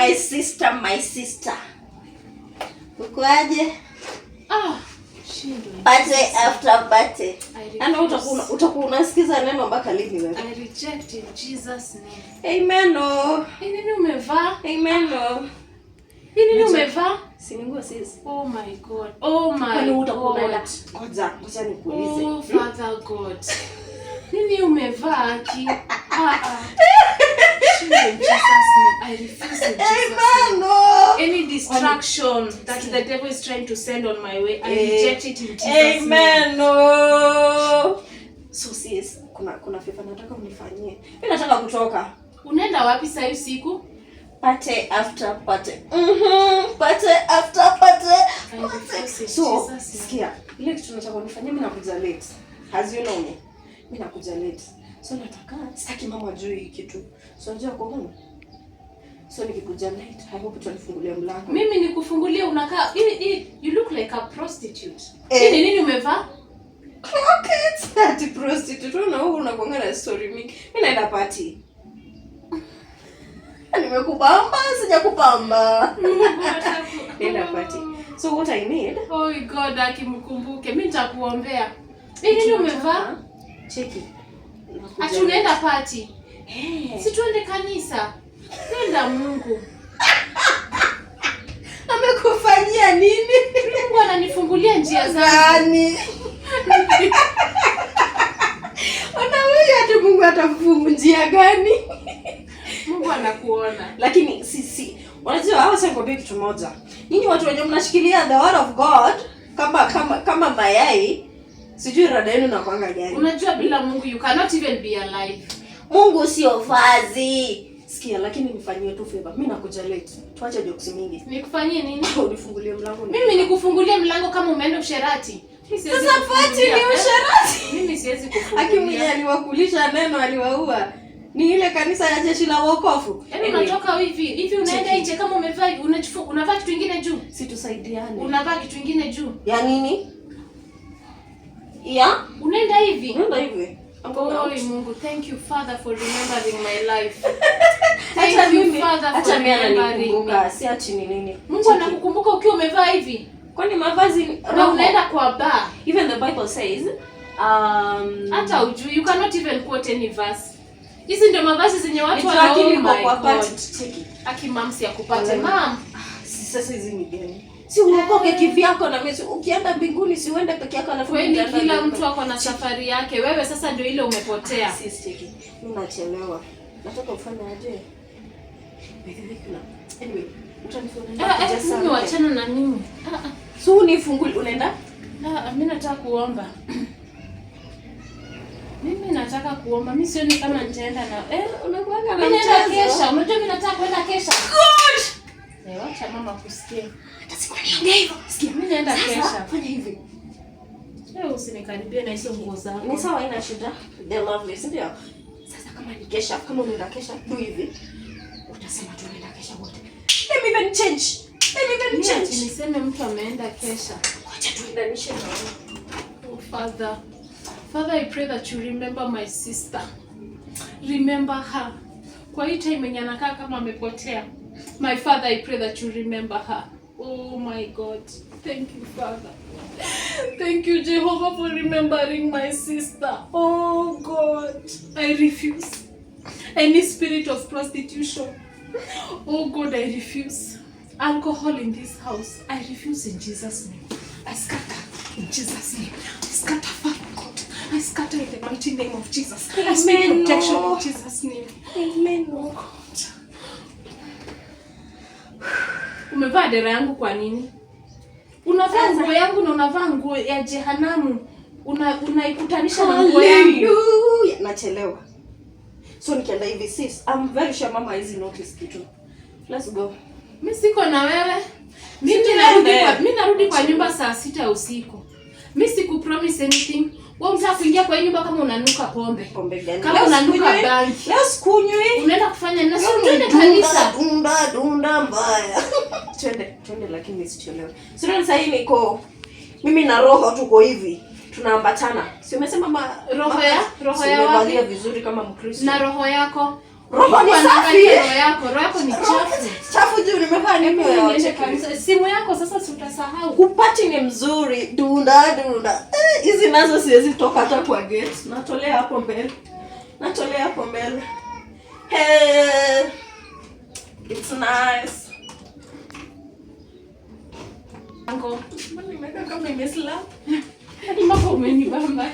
My sister, my sister. Ukoaje? Ah, shindwe. Party after party. I Ana refuse. utakuwa unasikiza neno mpaka lini wewe? I reject in Jesus' name. Amen. Oh. Hii nini umevaa? Amen. Oh. Hii nini umevaa? Si ni nguo, sis. Oh my God. Oh Kwani my utakuwa unaenda? God. Ngoja, ngoja nikuulize. Oh Father God. Nini umevaa, Aki? Ah ah. Shindwe in Jesus' name. I refuse in Jesus' name. Amen. Oh. Any distraction that the devil is trying to send on my way, I Eh. reject it in Jesus' name. Amen. Oh. So sis, kuna favor nataka unifanyie. Mimi nataka kutoka. Unaenda wapi saa hii usiku? Party after party. Party after party. I refuse in So, Jesus' name. sikia. Ile kitu nataka unifanyie, mimi nakuja late. As you know me. Mimi nakuja late. So nataka, sitaki mama ajue hii kitu. So unajua kwa home. So nikikuja late, I hope utanifungulia mlango. Mimi nikufungulie? Unakaa hii, you look like a prostitute. Eh. Hii ni nini umevaa? Crockets. Ati prostitute. Una huku unakuanga na story mingi. Mimi naenda party. Nimekubamba, sijakubamba. Naenda party. So what I need? Oh God, akimkumbuke. Mimi nitakuombea. Hii nini umevaa? Cheki. Nakuja Ati unaenda party? Eh. Si tuende kanisa. Nenda Mungu. Amekufanyia nini? Mungu ananifungulia njia zangu. Gani? Ona huyu, ati Mungu atafungu njia gani? Mungu anakuona. Lakini si unajua hawa, sasa nikwambie kitu moja. Nyinyi watu wenye mnashikilia the word of God kama mayai, sijui rada yenu nakwanga gani. Unajua bila Mungu you cannot even be alive. Mungu sio vazi. Sikia, lakini nifanyie tu favor. Mimi nakuja late. Tuache jokes mingi. Nikufanyie nini? Unifungulie mlango. Mimi nikufungulie mlango kama umeenda usherati? Mimi siwezi Sasa party kufungulia. ni usherati. Mimi siwezi Aki mwenye kufungulia. aliwakulisha neno aliwaua. Ni ile kanisa ya Jeshi la Wokovu. Yaani Anyway, unatoka hivi hivi unaenda Cheki. nje kama umevaa hivi, unavaa kitu kingine juu. Si tusaidiane. Unavaa kitu kingine juu. Ya nini? Ya? Unaenda hivi. Nenda hivi. I'm going Oh out. Mungu, thank you, Father, for remembering my life. Hata Thank you, mimi, Father, for hata mimi remembering me. ananikumbuka, si ati ni nini. Mungu Cheki. anakukumbuka ukiwa umevaa hivi Kwani mavazi na roho. Unaenda kwa bar. Even the Bible says Hata ujui, you cannot even quote any verse. Hizi ndio mavazi zenye watu Ni wana, akili oh iko my kwa God. party. Cheki. Aki mamsi ya kupate Wallahi. mam. Si sasa hizi ni gani? Si uokoke kivyako na mimi, ukienda mbinguni si uende peke yako alafu Kweli utaenda kila mbinguni. mtu ako na safari yake. Wewe sasa ndio ile umepotea. Sis, cheki. Mimi nachelewa. Nataka ufanye aje? By the way, kuna, anyway, utanifungulia. Ah, eh, mimi wachana na mimi. Ah, ah. So unifungulie, unaenda? Ah, mimi nataka kuomba. Mimi nataka kuomba. Mimi sioni kama nitaenda na Unakuanga na mimi naenda mchezo. kesha. Unajua mimi nataka kwenda kesha. God! Eh, wacha mama kusikia. Hata sikuwa niongea hivyo. Sikia. Mimi naenda Sasa kesha. fanya hivi. Wewe usinikaribie na hizo nguo zako. Ni sawa, haina shida. They're lovely, si ndio? Sasa kama ni kesha, kama unaenda kesha, do hivi. Utasema tu unaenda kesha wote. Let me even change. Let me even Mimi ati change. niseme mtu ameenda kesha? Wacha tuendanishe na wewe. Oh, Father. Father, I pray that you remember my sister. Remember her. Kwa hii time yenye anakaa kama amepotea. My Father, I pray that you remember her. Oh my God. Thank you, Father. Thank you, Jehovah, for remembering my sister. Oh God. I refuse any spirit of prostitution. Oh God, I refuse alcohol in this house. I refuse in Jesus' name. I scatter in Jesus' name. I scatter, Father God. I scatter in the mighty name of Jesus. I speak Amen. protection in Jesus' name. Amen. Oh God. Umevaa dera yangu kwa nini? Unavaa nguo yangu na unavaa nguo ya jehanamu. Unaikutanisha na nguo yangu. Hallelujah. Nachelewa. So nikienda hivi, sis, I'm very sure mama hizi notice kitu. Let's go. Mi siko na wewe. Mimi Si narudi tuende. kwa, mi narudi kwa nyumba saa 6 ya usiku. Mi siku promise anything. Wewe unataka kuingia kwa hii nyumba kama unanuka pombe. Pombe gani? Kama Leo unanuka sikunywi. bangi. Leo sikunywi. Unaenda kufanya nini? Si Leo twende ni dunda, kanisa. dunda dunda mbaya. Twende, twende, lakini sichelewe. Sio sasa hii niko mimi na roho tuko hivi. Tunaambatana. Si umesema Roho roho ya si wapi? umevalia vizuri kama Mkristo. Na roho yako. Roho ni safi. Anaangalia roho yako, roho yako ni chafu. Chafu juu nimevaa nini Hebu ya niende cheki. kanisa. Simu yako sasa si utasahau. Kupati ni mzuri. Dunda dunda. Eh, hizi nazo siwezi toka hata kwa gate. Natolea hapo mbele. Natolea hapo mbele. Hey. It's nice. Ango. Mbona nimekaa kama imeslap? Hadi mpaka umenibamba.